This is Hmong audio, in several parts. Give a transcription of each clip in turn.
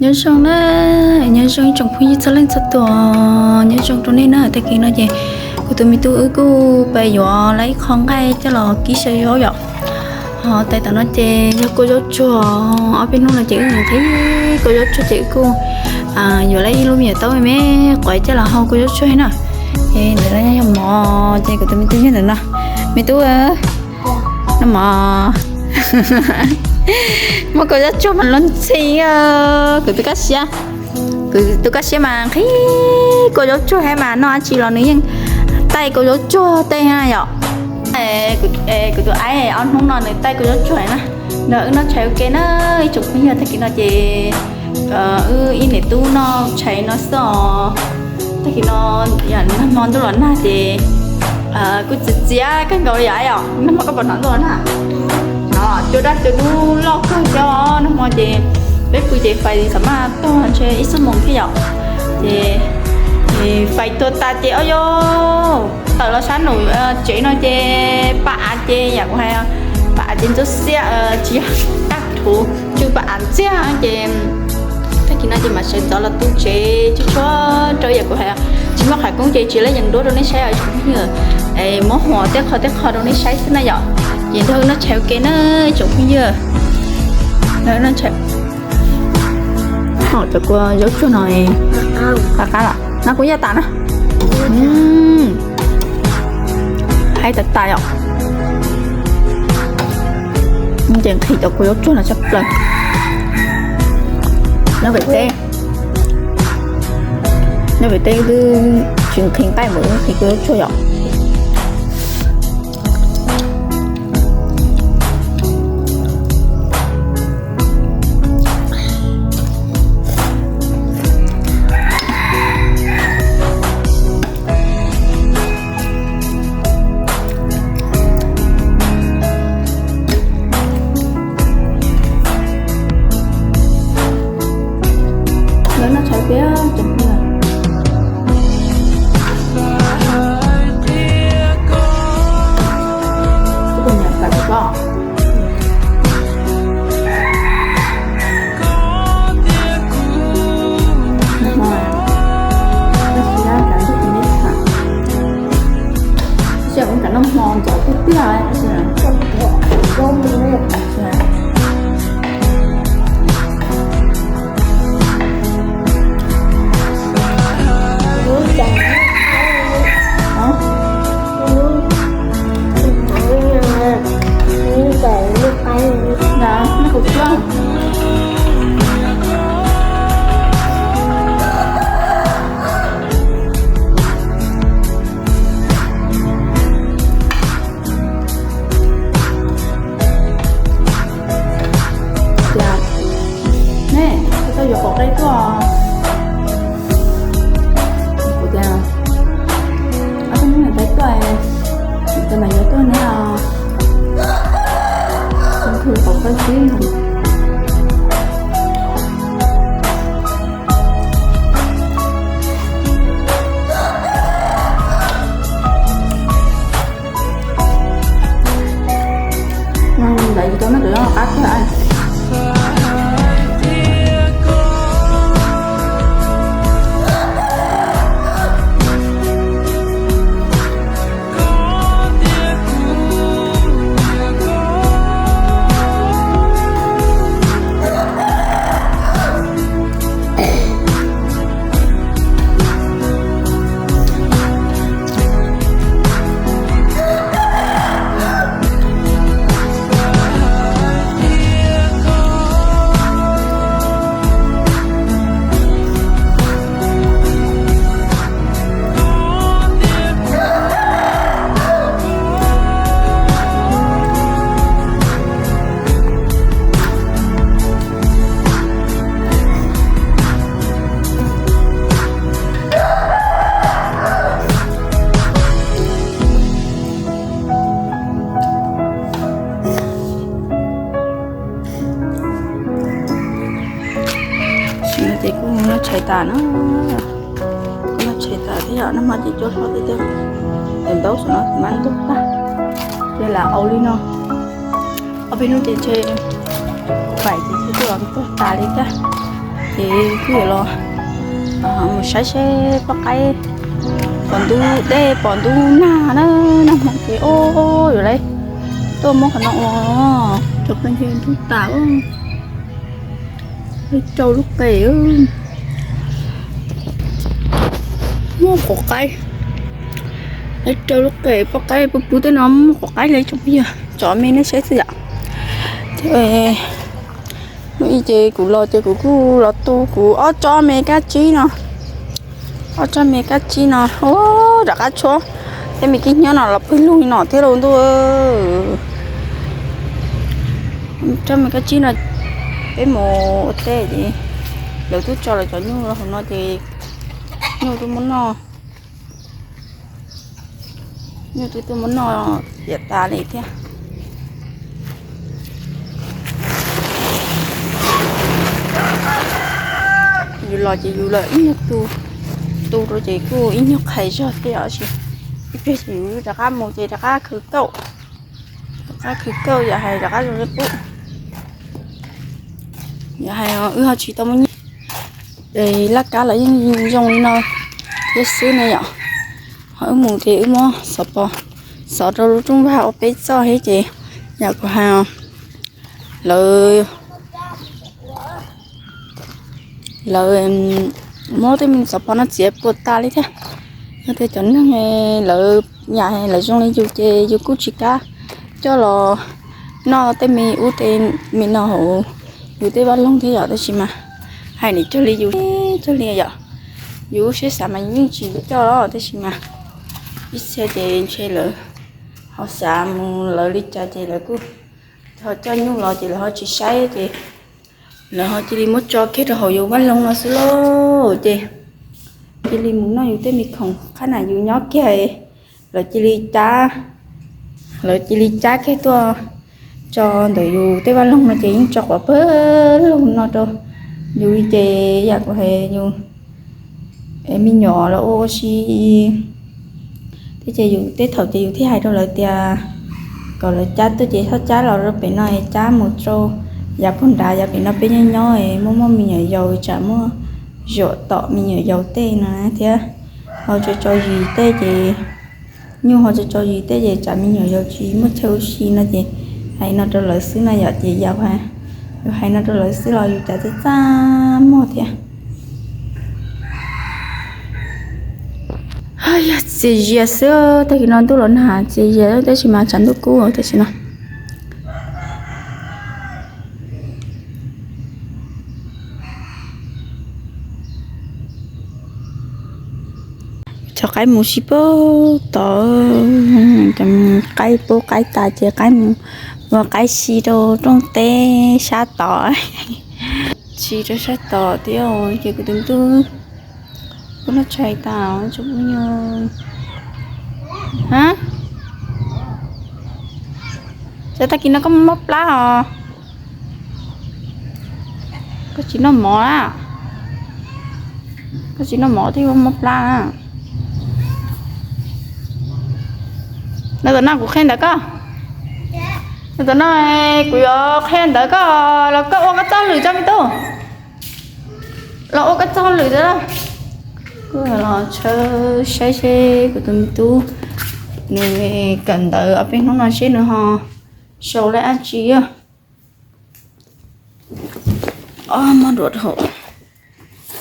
Nyob zoo na, nyob zoo ib tsoom phooj ywg txhua leej txhua tus, nyob zoo rau nej na. Tag kis no ces kuv tus me tub wb kuj pais yuav lawm ib qho nqaij coj los kib xyaw zaub yom. Ho tais tom no ces yog kua zaub tsuag, ob peb hnub no ces wb nyiam nqhis kua zaub tsuag ces wb kuj yuav lawm ib lub me nyuam taub me me quav coj los hau kua zaub tsuag na. Ces ntawm no yog mov ces kuv tus me tub nyob ntawm no. Me tub, noj mov. Muab kua zaub tsuag mas los ntxhi, kuv tus kaj siab, kuv tus kaj siab mas nqhis kua zaub tsuag thiab mas noj dab tsi los nws yeej taij kua zaub tsuag tej na yom. Kuv tus aib ob hnub no nws taij kua zaub tsuag na. Nrog wb noj tshais ua ke na ib tsoom phooj ywg. Tag kis no ces wb ib niam tub noj tshais no xwb os. Tag kis no yog nag hmo ntuj los nag ces kuj txias txias kawg nkaus li yom. Nag hmo koj puas hnov ntuj los nag? Cua daj cua dub loj kawg thiab os. Nag hmo ces peb pw ces fais xam maj tuag ntshe ib xuab moos thiab yom. Ces fais tuag tas ces o yos, tawm los sab nraum tsev no ces pa av ces yam kuv hais, pa av ces ntxuav xiab tsis yog daj rhuv, tsw pa av ntxiag ces tag kis no ces mam sawv ntxov los tu tsev tsuag tsuag rau yam kuv hais, tsis muaj qhov koob ces tsis laj yees duab rau nej saib os ib tsoom phooj ywg. Muab huam tej qho tej qho rau nej saib xwb na yom. Ces nrog wb noj tshais ua ke na ib tsoom phooj ywg. Nrog wb noj tshais. Cov kua zaub tsuag no qab qab los no kuv yaj tas na. Haib tas tas yom. Ces nqhis cov kua zaub tsuag no tshaj plaws. Nyob pem teb, nyob pem teb twb tsis nqhis nqaij npaum wb nqhis kua zaub tsuag yom. Lawv noj tshais peb tsoom phooj ywg. Tus niam pam tus koj. Noj hmo, noj siab kav ntuj tis neb tham. Tab sis kuv kam noj hmo ntxov tiag tiag. Tias, nej, koj tau yuav qaum qe tuaj. Kuv tias, ob peb hnub niam tais tuaj, niam tais mas yuav tuaj neb os. Kuv qhwv qaum qe xwb. Ntawd yus tau noj cov qab kawg. Tam sim no ces kuj noj tshais tas na, kuj noj tshais tas thiab yom. Nag hmo ces cua hlob tiag tiag, tus ntaub saum no mas ntug tag, ces lam ua li no. Ob peb hnub ces ntshe kuv pais ces ntshe tuaj los tuaj tas li thiab. Ces kuj yuav los mus saib seb poj qaib pom ntub dej pom ntub nag na, nag hmo ces o yuav lawv tuaj muab qhov no ua rau peb nce ntub tas. Rau lub qe muaj quav qaib, rau lub qe poj qaib pub pub tej no muaj quav qaib li tsoom phooj ywg, tsom me nej saib xwb yom. Ces kuv los ces kuv kuj los tu kuv ob tsob me kab tsib no, ob tsob me kab tsib no rov qab tshuab tej me kib hnyiab no los pwg lug li no thiab lauj ntuj. Tsob me kab tsib no peb mus ua teb ces lawv twb tso lawv cov nyuj los hauv no ces nyuj twb muab noj, nyuj twb tuaj muab noj tiav tas li thiab. Yus los ces yus los ib nyuag tu, tu rau ces kuj ib nyuag qhais zog thiab os, ib pliag ces yus rov qab mus ces rov qab khwv kauj, rov qab khwv kauj yam hais rov qab zoo li qub. Yam hais wb ho tsis tau muaj nyiaj, laj kab los yeej zoo li no thiab xwb na yom. Ho wb mus ces wb muab xov pos xov rau lub rooj vag ua peb txoj thiab ces yam kuv hais lawv, lawv muab tej me xov pos no txiav puas tas li thiab. Yog tias cov neeg lawv yam lawv zoo li yus ces yus kuj tsis kam coj los noj tej me ub tej me no hauv yus tej vaj loog thiab yom, tab sis mas hais nim cuag li yus, cuag li yom, yus lub siab xav mas yus yeej tsis coj los tab sis mas ib txhia ces ntshe lawv ho xav mus lawv li cas ces lawv kuj ho coj nyuj los ces lawv ho tsis saib ces lawv ho cia li muab tso kiag rau hauv yus vaj loog no xwb lauj. Ces cia li mus noj yus tej me khoom qhab na yus nyob kiag, lawv cia li cab, lawv cia li cab kiag tuaj tso ntawm yus tej vaj loog no ces yeej tso quav pawg lug no rau yus li ces yam kuv hais yus me nyuam los ua ua si thiab ces yus tej thaum ces yus thiaj hais rau lawv tias kom lawv cab tuaj ces txhob cab los rau pem no, cab mus rau yav puag nrad, yav pem no peb nyob nyob muaj muaj me nyuam yaus tsam muaj zaum tom me nyuam yaus tej no thiab. Ho tso tso zis tej ces, nyuj ho tso tso zis tej ces tsam me nyuam yaus tsis muaj chaw ua si no ces hais no rau lawv xwb no yom. Ces yus hais no rau lawv xwb los yus cas txaj txaj muag thiab. Yog txias zias xwb, tag kis no ntuj los nag txias zias tab sis mas tshav ntuj kub tab sis no. Cov qaib mus sib pab tod, qaib pub qaib tas ces qaib mus ua qaib si rau rooj teb sab tod, si rau sab tod thiab ces kuv tus ntuj kuj noj tshais tas tso pub nyuj. Txawm tag kis no koj mob plab os, koj tsis noj mov a, koj tsis noj mov thiaj mob plab. No tom no kuv qhia ntawv koj, no tom no kuv yuav qhia ntawv koj los koj ua koj txoj lwm tso me tub, los ua koj txoj lwm tso. Kuv los tshawb saib seb kuv tus me tub nws kawm ntawv ob peb hnub no seb nws ho sau lab dab tsi. Ob mob duav rau hauv,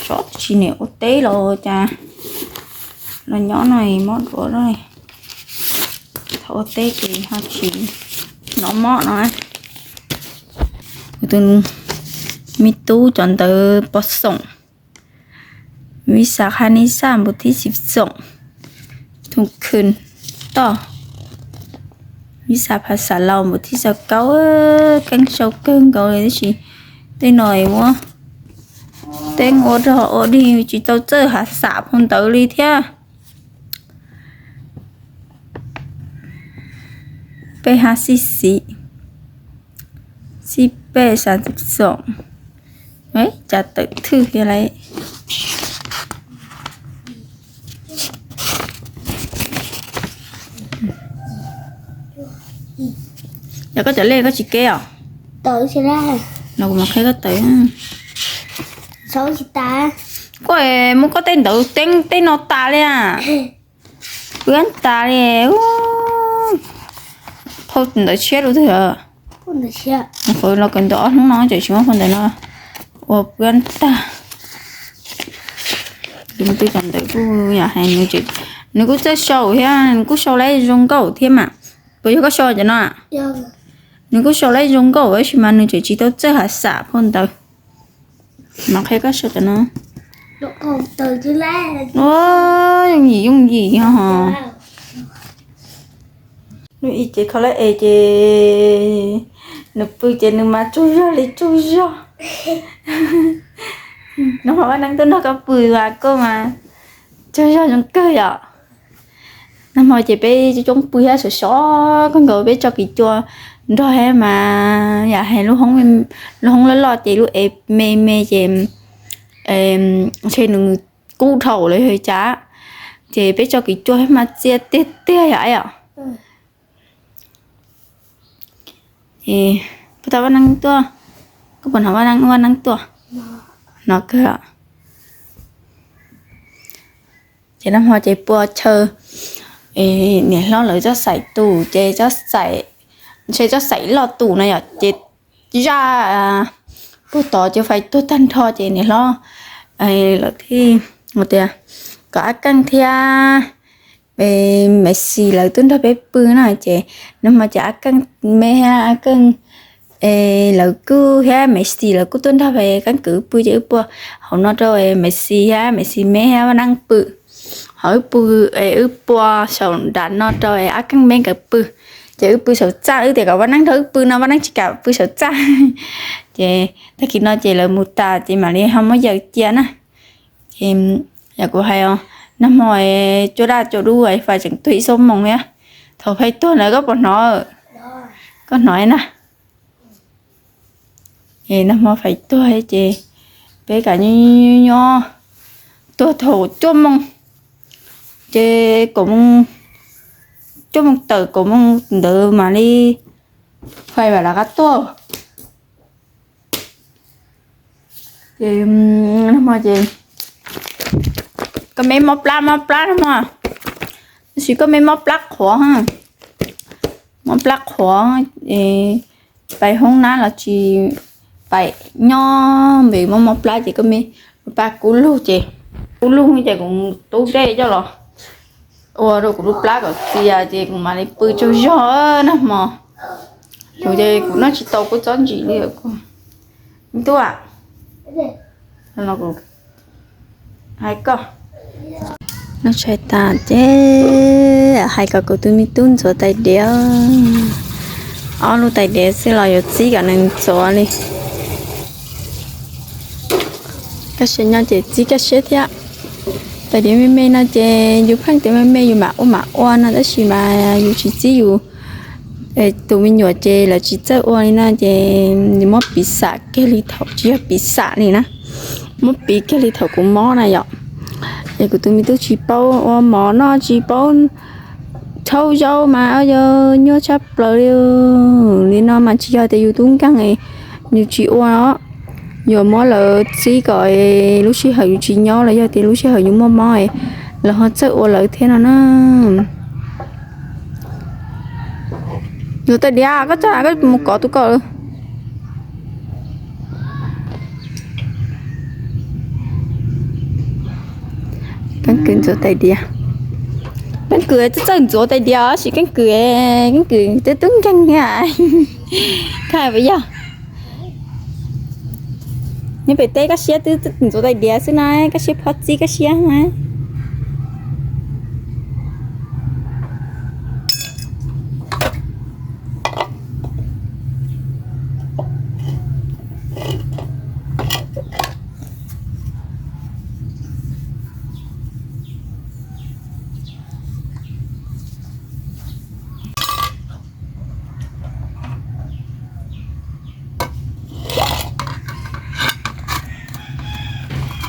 tso tsis niam ua teb los cas, los nyob no mob duav lawm. Thaum ua teb ces ho tsis hnov mob no. Kuv tus me tub cov ntawv pov xoom, vis xas qha ni xaj npus thib xib xoom, thum khwm toj, vis xas phas xas laus npus thib xab kaub, keeb sau kawg nkaus li tab sis tej no muab teeb ua rog ua dig tsis tau txawj hav xam phau ntawv li thiab. Peb hab xib xis, xib peb xab xoom, cas tawm thwj kiag lawm. Yog koj cov lej koj tsis keb os? No kuv mam qhia koj tawm. Koj muab koj tej ntawd teeb tej no tas li a. Pw tas li. Phau ntawv tshiab rau twg? Qhov los kawm ntawv ob hnub no tseem tsis muab phau ntawv no ua pw tag. Tus ntawd kuj yam hais, nws kuj txawj sau thiab, nws kuj sau lawm zoo nkauj thiab mas. Puas yog koj sau cov no? Nws kuj sau lawm zoo nkauj tab sis mas nws tseem tsis tau txawj hais xam phau ntawv. Mas qhia koj sau cov no. Yooj yim yooj yim ho. Lub i ces kho lawm es ces nws pw ces nws mas tsaug zog li tsaug zog. Nag hmo Vaj Neeb tuaj nrog koj pw mas koj mas tsaug zog zoo kawg yom. Nag hmo ces peb coob coob pw thiab sov sov kawg nkaus, peb tso kiv cua nrog thiab mas yam hais lub hoob loj loj ces lub ev me me ces ntshe nws kub dhau lawm yog cas, ces peb tso kiv cua thiab mas txias tiag tiag yom. Puas tau Vaj Neeb tuaj? Koj puas hnov Vaj Neeb, Vaj Neeb tuaj? Hnov kawg. Ces nag hmo ces pua chaw, niam hlob lawv txoj xaim tus ces txoj xaim, ntshe txoj xaim loj tus no yom, ces zaj puag tod ces fais tuag tag nrho ces niam hlob lawv thiaj tias kom Ab Keej thiab Maiv Xis lawv tuaj nrog peb pw na. Ces nag hmo ces Ab Keej me thiab Ab Keej lawv kuj thiab Maiv Xis lawv kuj tuaj nrog peb Keeb kwv pw ces wb pua hauv no rau Maiv Xis thiab Maiv Xis me thiab Vaj Neeb pw. Ho wb pw, wb pua saum nram no rau Ab Keej me nkawd pw. Ces wb pw saum txaj, wb tias kom Vaj Neeb nrog wb pw no Vaj Neeb tsis kam pw saum txaj. Ces tag kis no ces lawv mus tas ces mam li ho muab yaws cia na. Ces yam kuv hais os, nag hmo cua daj cua dub fais tseem tuag ib xuab moos thiab. Thaum fais tuag ntawd koj puas hnov? Koj hnov na. Es nag hmo fais tuag ces peb kam nyob nyob tuag thaum cuaj moos, ces kaum moos, cuaj moos tawm kaum moos ntawd mam li fais mam rov qab tuaj. Ces nag hmo ces koj me mob plab mob plab nag hmo, tab sis koj me mob plab qhuav, mob plab qhuav, pais hoob nab los tsis pais, nyob npe mob mob plab ces koj me pab kub lug ces, kub lug ces kuv tub dej coj los ua rau kuv lub plab kom txias ces kuv mam li pw tsaug zog nag hmo. Kuv ces kuv noj tsis tau kua txob ntsim li. Ntuj, hais koj, noj tshais tas ces hais kom kuv tus me tub ntxuav tais diav, ob lub tais diav xwb los yuav txib kom nws ntxuav li. Kaj siab nyob ces txib kaj siab thiab. Tais diav me me no ces yus pheej tias me me yus mam ua mam ua no tab sis mas yus tsis txib yus tus me nyuam ces lawv tsis txawj ua li no ces yus muab piv xam kiag li thaum tsis yog piv xam li na, muab piv kiag li thaum kuv mob na yom. Es kuv tus me tub tsis paub ua mov noj tsis paub rhaub zaub mas yog nyuaj tshaj plaws li. Li no mas tsis yog tias yus tub nkeeg yus tsis ua os, yuav muab lawv txib kom lub sij hawm yus tsis nyob los yog tias lub sij hawm yus muaj mob lawv ho txawj ua lawv thiab no na. Ntxuav tais diav, koj txog koj mus kov tus koj. Keeb kwm ntxuav tais diav, keeb kwm txawj txawj ntxuav tais diav tab sis keeb kwm, keeb kwm twb tub nkeeg thiab. Koj hais puas yog? Nyob pem teb koj siab twb ntxuav tais diav xwb na, koj siab phob txib koj siab na.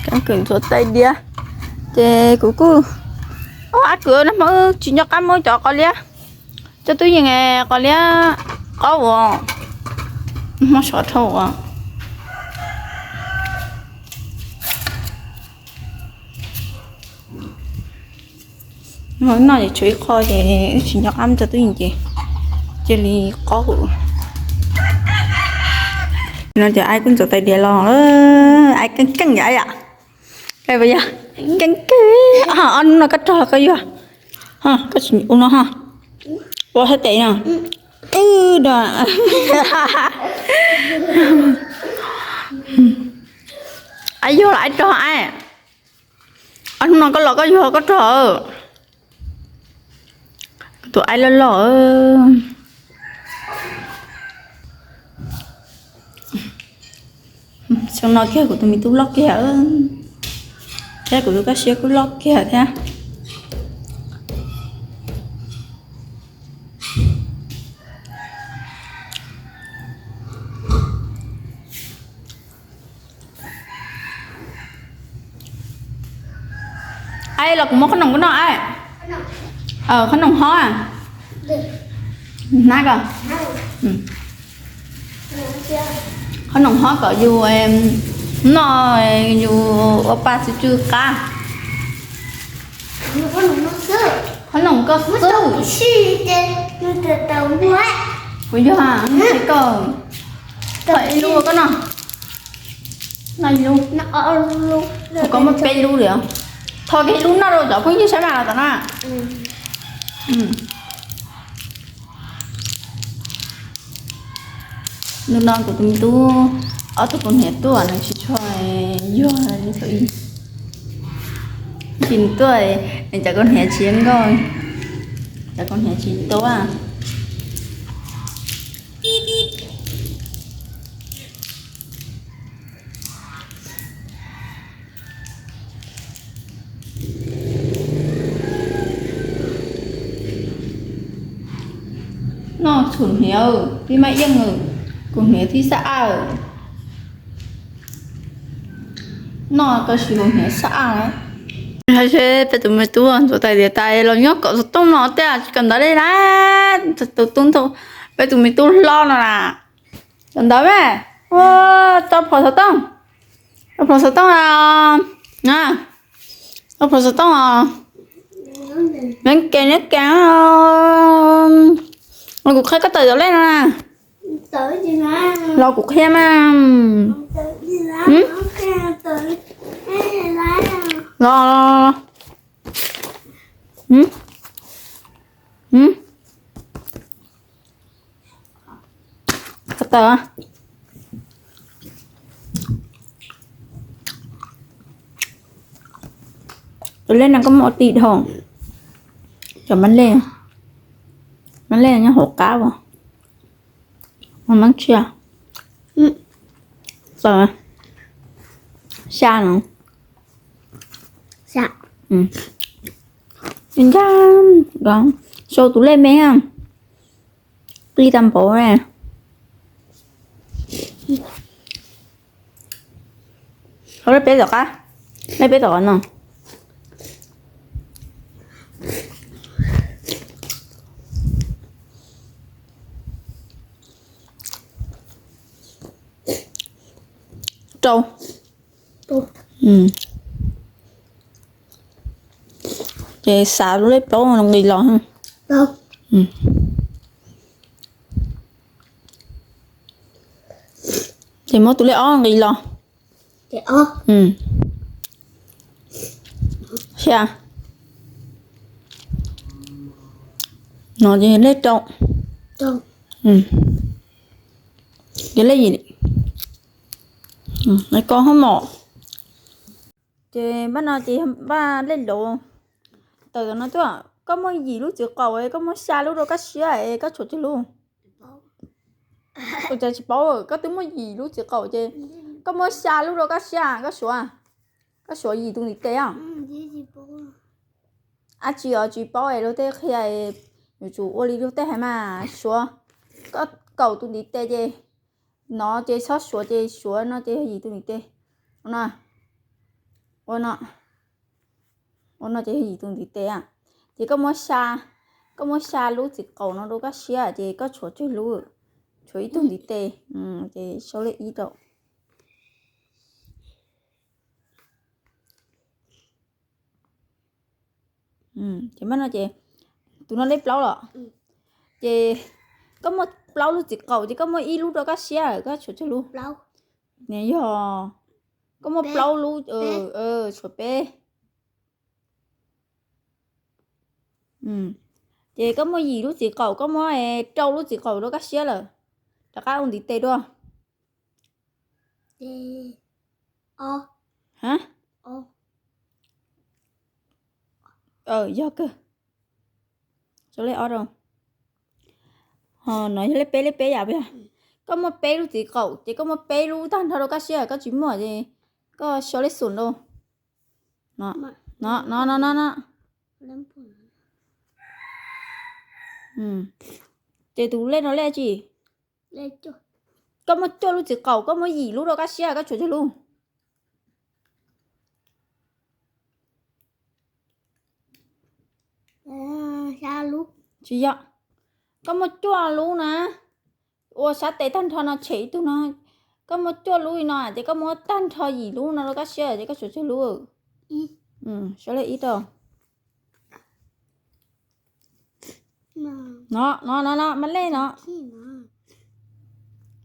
Keeb kwm ntxuav tais diav, ces kuv kuj, ab kwm, nag hmo tsis nco qab muab cov qos liab, coj tub yees qos liab qaub uas hmo sov dhau uas Noj ces tshuav ib qho ces wb tsis nco qab mus txog tub yees ces cia li qob hum. No ces aib kuj ntxuav tais diav los, aib keej keej yom, yom. Keej keej, ob hnub no koj rog los koj yuag, koj tsis ua no ho, ua hab tes no. Aib yuag los aib rog aib. Ob hnub no koj los koj yuag koj rog. Tus aib loj loj. Xyoo no kiag kuv tus me tub loj kiag, thiab kuv tus kaj siab kuj loj kiag thiab. Aib, los kuv muab qhob noom koj noj aib. Qhob noom hob. Hnab ko. Qhob noom hob kom yus noj, yus ua pa tsw tsw qab. Qhob noom koj xwb. Kuv yog, koj, thov ib lub koj noj. Noj ib lub. Koj muaj peb lub li. Thov kiag ib lub noj rau cov phooj ywg saib mas los tom no. Hnub no kuv tus me tub, ob tug kaus hniav tuaj, nws tsis tshua yuag li thaum ub. Tsis tuaj, nws cov kaus hniav tsis nkauj, cov kaus hniav tsis tuaj. Noj txhuam hniav, tij Maj Yeej, kaus hniav thib xab ab. Noj koj sim kaus hniav xab ab. Hais seb peb tus me tub ntxuav tais diav tas los nyob kom xov tooj no tej tsis kawm ntawv li na. Tus tub ntxawg, peb tus me tub hlob no na. Kawm ntawv mas, ua, tso phom xov tooj, tso phom xov tooj, tso phom xov tooj os. Neb ke neb ke, los kuv qhia koj tawm zaum lej no na. Los kuv qhia mas. Los, los, los. Koj tawm. Tus lej no koj muab ua ti dhau. Cov mab lej, mab lej nyob hauv qab as. Mab tsia. Tawm. Xya no. Ncaj, sau tus lej me, qis tag npaum na. Lej peb tom qab, lej peb tom qab no. Rau. Ces xav lub lej plaub nqis los. Ces muab tus lej ob nqis los. Xya. No ces lej rau. Ces lej yim. Ko hab mom. Ces npaj no ces npaj lej laus. Tawm tom no tuaj, koj muaj yim lub txiv qaum, koj muaj xya lub rau koj siab es koj tshuav tsawg lub? Ua cas tsis paub, koj twb muaj yim lub txiv qaum ces koj muaj xya lub rau koj siab, koj suav, koj suav yim tus ntiv tes os. Ab tsi os, tsis paub es luag tej qhia, yuav tsum ua li luag tej hais mas suav, koj kaum tus ntiv tes ces no ces txhob suav ces suav no ces yog yim tus ntiv tes. Ua no, ua no ces yog yim tus ntiv tes. Ces koj muab, koj muab xya lub txiv qaum no rau koj siab ces koj tshuav tsawg lub? Tshuav ib tug ntiv tes, ces sau lej ib rau. Ces mas no ces tus no lej plaub los. Ces koj muaj plaub lub txiv qaum ces koj muaj ib lub rau kab siab, koj tshuav tsawg lub? Nws yog koj muaj plaub lub, tshuav peb. Ces koj muaj yim lub txiv qaum, koj muaj rau lub txiv qaum rau kab siab lawm. Rov qab ua ntiv tes dua. Ha, yog kawg. Sau lej ob rau. Ho no yog lej peb, lej peb yam yog koj muaj peb lub txiv qaum ces koj muaj peb lub tag nrho rau kab siab, koj tsis muaj ces koj sau lej xoom rau. No, no, no, no. Ces tus lej no lej tsi? Koj muaj cuaj lub txiv qaum, koj muaj yim lub rau kab siab, koj tshuav tsawg lub? Tsis yog, koj muaj cuaj lub na. Ua sab tes tag nrho no tshem ib tug no. Koj muaj cuaj lub li no ces koj muaj tag nrho yim lub no rau kab siab ces koj tshuav tsawg lub? Sau lej ib rau. No, no, no, no, mas lej no.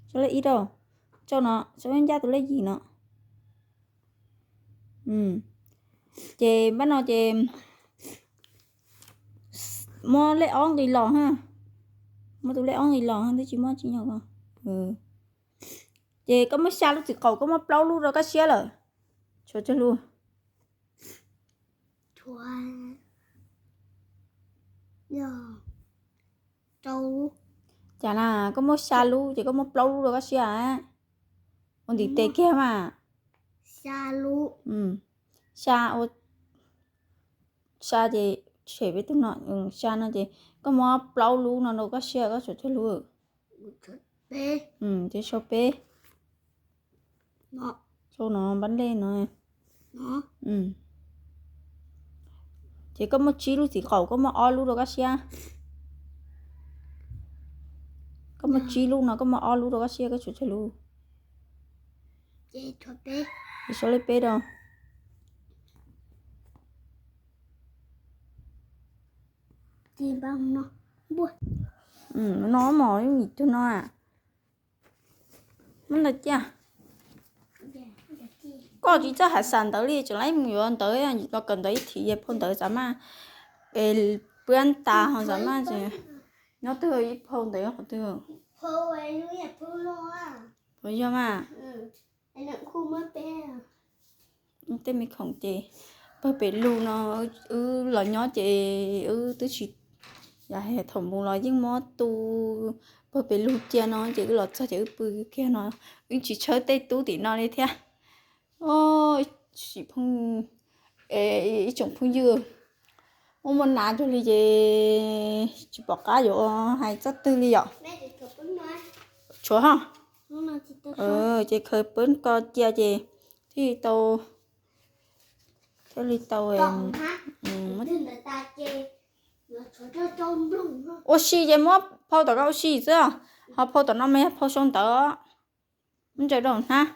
Sau lej ib rau. Tsau no, sau lej ncaj tus lej yim no. Ces npaj no ces muab lej ob nqis los ha. Muab tus lej ob nqis los ha, twb tsis muab tsis nyog ko. Ces koj muaj xya lub txiv qaum, koj muaj plaub lub rau kab siab lawm. Tshuav tsawg lub? Cas na, koj muaj xya lub ces koj muaj plaub lub rau kab siab. Ua ntiv tes kiag mas. Xya ua, xya ces tshem peb tus no, xya no ces koj muab plaub lub no rau kab siab, koj tshuav tsawg lub? Ces sau peb. Sau no, npaj lej no. Ces koj muaj tsib lub txiv qaum, koj muaj ob lub rau kab siab. Koj muaj tsib lub no, koj muaj ob lub rau kab siab, koj tshuav tsawg lub? Ces sau lej peb rau. No mos, yim tug no. Muab ntawd cia. Koj tsis txawj hais xav ntawv li, tseem laib mus yuav ntawv los kawm ntawv ib thim, phau ntawv xav mas pab tas ho xav mas nyob twg ib phau ntawv qhov twg. Puas yog mas? Tej me khoom ces pawg pem lug no, wb los nyob ces wb twb tsis, yog thaum mus los yeej muab tu pawg pem lug cia no ces wb los txog ces wb pw kiag no, wb tsis tshawb tej tub tim no li thiab. Ib tsoom phooj ywg, muaj muaj nas cuag li ces tsis pom qab yuav hais txoj twg li yom. Tshuav ho. Ces khaws peb ko cia ces thiaj li tau, thiaj li tau ua si ces muab phau tom ko ua si xwb, ho phau tom no mas yog phau sau ntawv. Muab ntsaws rau hnab.